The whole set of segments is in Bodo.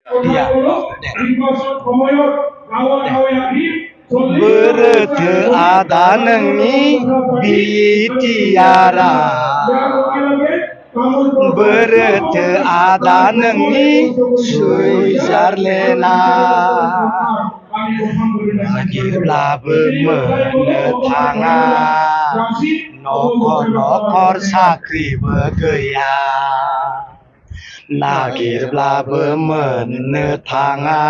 Iya. Berete ada nengni bitiara. Berete ada nengni suizarlena. Nagirblaबो मोननो थाङा न'खर साख्रिबो गैया नागिरब्लाबो मोननो थाङा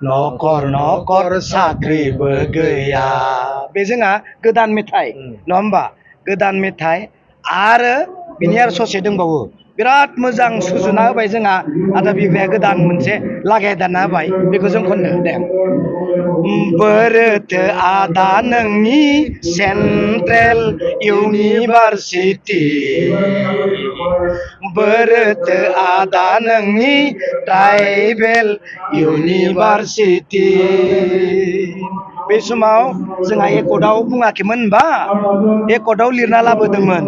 न'खर साख्रिबो गैया बे जोंहा गोदान मेथाइ नङा होमबा गोदान मेथाइ आरो बिनि आरो ससे दंबावो बिराद मोजां सुजुना होबाय जोंहा आदा बिग्राया गोदान मोनसे लागायदाना होबाय बेखौ जों खननो दे बोरोथो आदा नोंनि सेन्ट्रेल इउनिभारसिटि बोरोथो आदा नोंनि ट्राइबेल इउनिभारसिटि बे समाव जोंहा एकर्डआव बुङाखैमोन होनबा एकर्डआव लिरना लाबोदोंमोन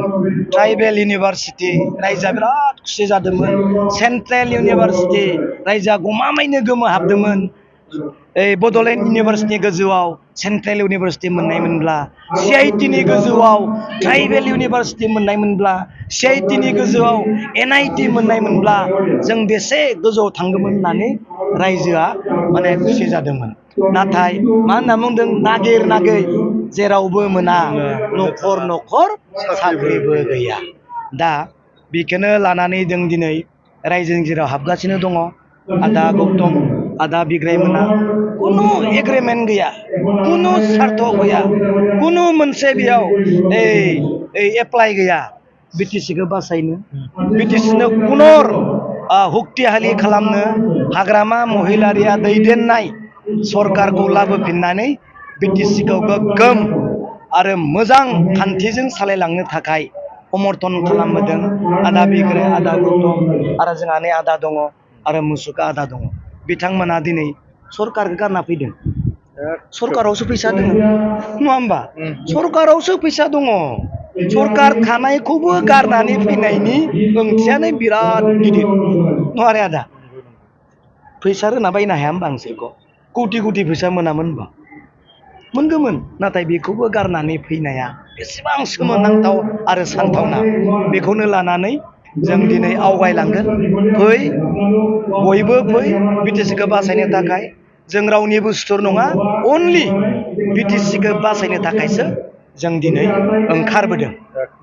ट्राइबेल इउनिभारसिटि रायजोआ बिराद खुसि जादोंमोन सेन्ट्रेल इउनिभारसिटि रायजोआ गमामायैनो गोमोहाबदोंमोन बड'लेण्ड इउनिभारसिटिनि गोजौआव सेन्ट्रेल इउनिभारसिटि मोननायमोनब्ला CIT-नि गोजौआव ट्राइबेल इउनिभारसिटि मोननायमोनब्ला CIT-नि गोजौआव NIT मोननायमोनब्ला जों बेसे गोजौआव थांगौमोन होननानै रायजोआ माने खुसि जादोंमोन नाथाय मा होनना बुंदों नागिरै जेरावबो मोना न'खर साख्रिबो गैया दा बेखौनो लानानै जों दिनै रायजोनि जेराव हाबगासिनो दङ आदा गौतम आदा बिग्राय मोना कुनु एग्रिमेन्ट गैया कुनु सार्थ गैया कुनु मोनसे बेयाव एप्लाइ गैया BTC-खौ बासायनो BTC-नो पुनर हुक्तिहालि खालामनो हाग्रामा महिलारिया दैदेननाय सरकारखौ लाबोफिननानै BTC-खौ गोग्गोम आरो मोजां खान्थिजों सालायलांनो थाखाय समर्थन खालामबोदों आदा बिग्राय आदा गौतम आरो जोंहा नै आदा दङ आरो मुसुखा आदा दङ बिथांमोना दिनै सरकारखौ गारना फैदों सरकारावसो फैसा दङ नङा होमबा सरकारावसो फैसा दङ सरकार थानायखौबो गारनानै फैनायनि ओंथियानो बिराद गिदिर नङा रे आदा फैसा होना बायनो हाया होमबा नोंसोरखौ कौटि फैसा मोनामोन होनबा मोनगौमोन नाथाय बेखौबो गारनानै फैनाया बेसेबां सोमोनांथाव आरो सानथावना बेखौनो लानानै जों दिनै आवगायलांगोन फै बयबो फै BTC-खौ बासायनो थाखाय जों रावनिबो सुथुर नङा अनलि BTC-खौ बासायनो थाखायसो जों दिनै ओंखारबोदों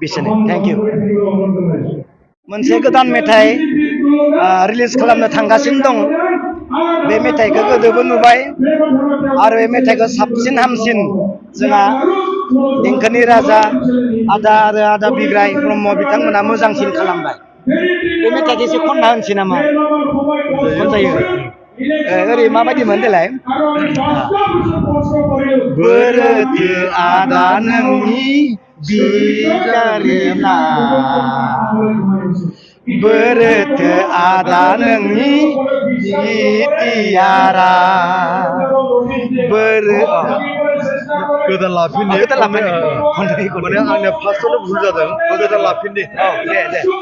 बिसोरनो थेंक इउ मोनसे गोदान मेथाइ रिलिज खालामनो थांगासिनो दं बे मेथाइखौ गोदोबो नुबाय आरो बे मेथाइखौ साबसिन हामसिन जोंहा देंखोनि राजा आदा आरो आदा बिग्राय ब्रह्म बिथांमोना मोजांसिन खालामबाय बे मेथाइखौ एसे खनना होनोसै नामा खनजायो ओरै माबायदिमोन देलाय बोरोथो आदा नोंनि बिगारिना बोरोथो आदा नोंनि बिटियारा गोदान लाफिननि माने आंनिया फार्स्टआवनो भुल जादों गोदान लाफिननि दे